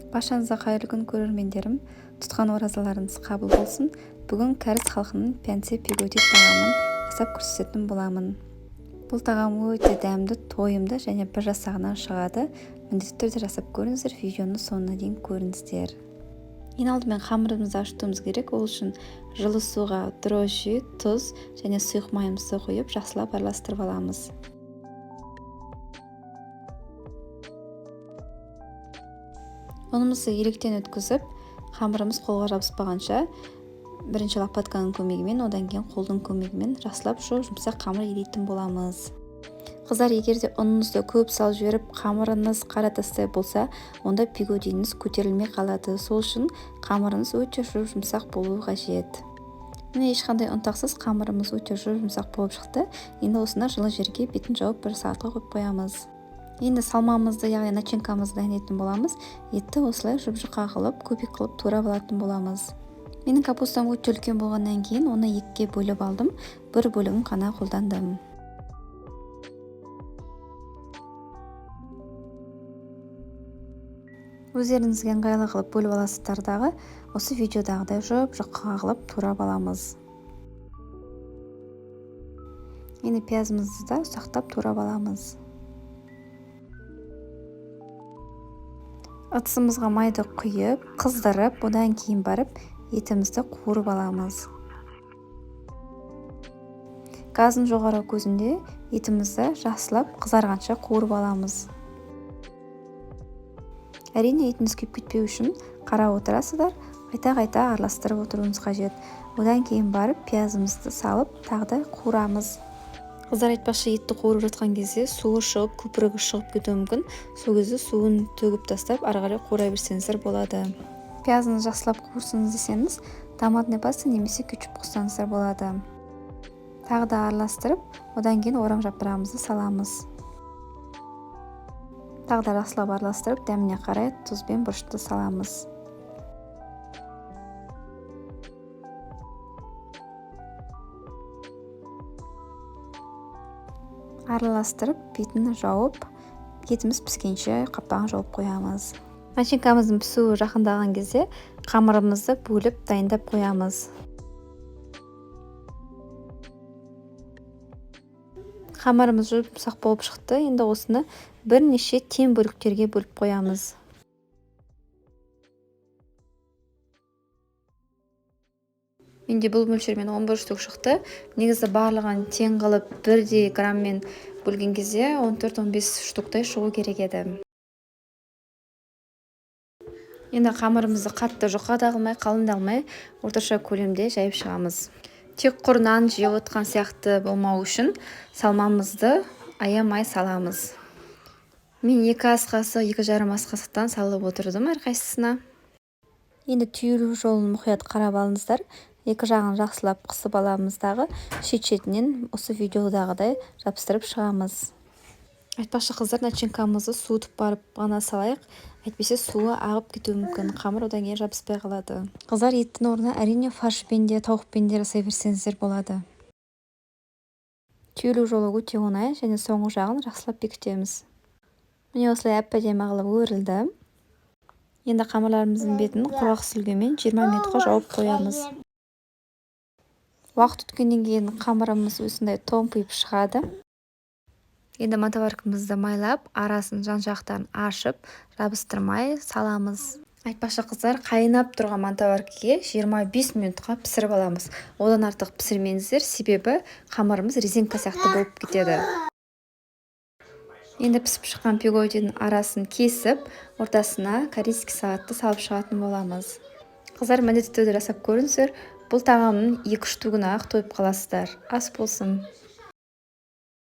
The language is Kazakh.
Баршаңызға қайырлы күн, көрермендерім! Тұтқан оразаларыңыз қабыл болсын! Бүгін кәріс халқының пянсе пигоди тағамын жасап көрсететін боламын. Бұл тағам өте дәмді, тойымды және бір жасағынан шығады. Міндетті түрде жасап көріңіздер, видеоны соңына дейін көріңіздер. Ең алдымен қамырымызды ашытуымыз керек. Ол үшін жылы суға дрожжи, тұз және сұйық майымызды құйып, жақсылап араластырып аламыз. Ұнымызды електен өткізіп, қамырымыз қолға жабыспағанша бірінші лопатканың көмегімен, одан кейін қолдың көмегімен жақсылап жұмсақ қамыр илейтін боламыз. Қыздар, егер де ұныңызды көп салып жіберіп, қамырыңыз қара тастай болса, онда пигодиіңіз көтерілмей қалады. Сол үшін қамырыңыз өте жұмсақ болуы қажет. Міне, ешқандай ұнтақсыз қамырымыз өте жұмсақ болып шықты. Енді осыны жылы жерге бетін жауып бір сағатқа қойып қоямыз. Енді салмамызды, яғни начинкамызды дайындайтын боламыз. Етті осылай жұп-жұқа қылып, көбік қылып турап алатын боламыз. Менің капустам өте үлкен болғаннан кейін оны екіге бөліп алдым. Бір бөлігін қана қолдандым. Өздеріңізге ыңғайлы қылып бөліп аласыздар дағы, осы видеодағыдай жұп-жұқа қылып турап аламыз. Енді пиязымызды да ұсақтап турап аламыз. Ыдысымызға майды құйып, қыздырып, одан кейін барып етімізді қуырып аламыз. Газдың жоғары көзінде етімізді жақсылап қызарғанша қуырып аламыз. Әрине, етіңіз күйіп кетпеу үшін қарап отырасыздар, қайта-қайта араластырып отыруыңыз қажет. Одан кейін барып пиязымызды салып, тағы да қуырамыз. Қыздар, айтпақшы, етті қуырып жатқан кезде суы шығып, көпірігі шығып кетуі мүмкін. Сол кезде суын төгіп тастап, ары қарай қуыра берсеңіздер болады. Пиязыңызды жақсылап қуырсыңыз десеңіз, томатный паста немесе кетчуп қоссаңыздар болады. Тағы да араластырып, одан кейін орам жапырағымызды саламыз. Тағы да жақсылап араластырып, дәміне қарай тұз бен бұрышты саламыз. Араластырып, бетін жауып, етіміз піскенше қаппағын жауып қоямыз. Начинкамыздың пісуі жақындаған кезде қамырымызды бөліп дайындап қоямыз. Қамырымыз жұмсақ болып шықты. Енді осыны бірнеше тең бөліктерге бөліп қоямыз. Менде бұл мөлшермен 11 штук шықты. Негізі барлығын тең қылып бірдей грамммен бөлген кезде 14-15 штуктай шығу керек еді. Енді қамырымызды қатты жұқа да қылмай, қалың да қылмай, орташа көлемде жайып шығамыз. Тек құр нан жеп отқан сияқты болмау үшін салмамызды аямай саламыз. Мен 2 ас қасық, екі жарым ас қасықтан салып отырдым әрқайсысына. Енді түйілу жолын мұқият қарап алыңыздар. Екі жағын жақсылап қысып аламыз дағы, шет-шетінен осы видеодағыдай жабыстырып шығамыз. Айтпақшы, қыздар, начинкамызды суытып барып ғана салайық, әйтпесе суы ағып кетуі мүмкін, қамыр одан кейін жабыспай қалады. Қыздар, еттің орнына әрине фаршпен де, тауықпен де жасай берсеңіздер болады. Түйілу жолы өте оңай және соңғы жағын жақсылап бекітеміз. Міне, осылай әп-әдемі қылып өрілді. Енді қамырларымыздың бетін құрғақ сүлгімен 20 минутқа жауып қоямыз. Уақыт өткеннен кейін қамырымыз осындай томпиып шығады. Енді мантоваркамызды майлап, арасын жан-жақтан ашып, жабыстырмай саламыз. Айтпақшы, қыздар, қайнап тұрған мантоваркіге 25 минутқа пісіріп аламыз. Одан артық пісірмеңіздер, себебі қамырымыз резинка сияқты болып кетеді. Енді пісіп шыққан пигодидің арасын кесіп, ортасына корейский салатты салып шығатын боламыз. Қыздар, міндетті түрде жасап көріңіздер. Бұл тағамның 2 штугына ақ тойып қаласыздар. Ас болсын.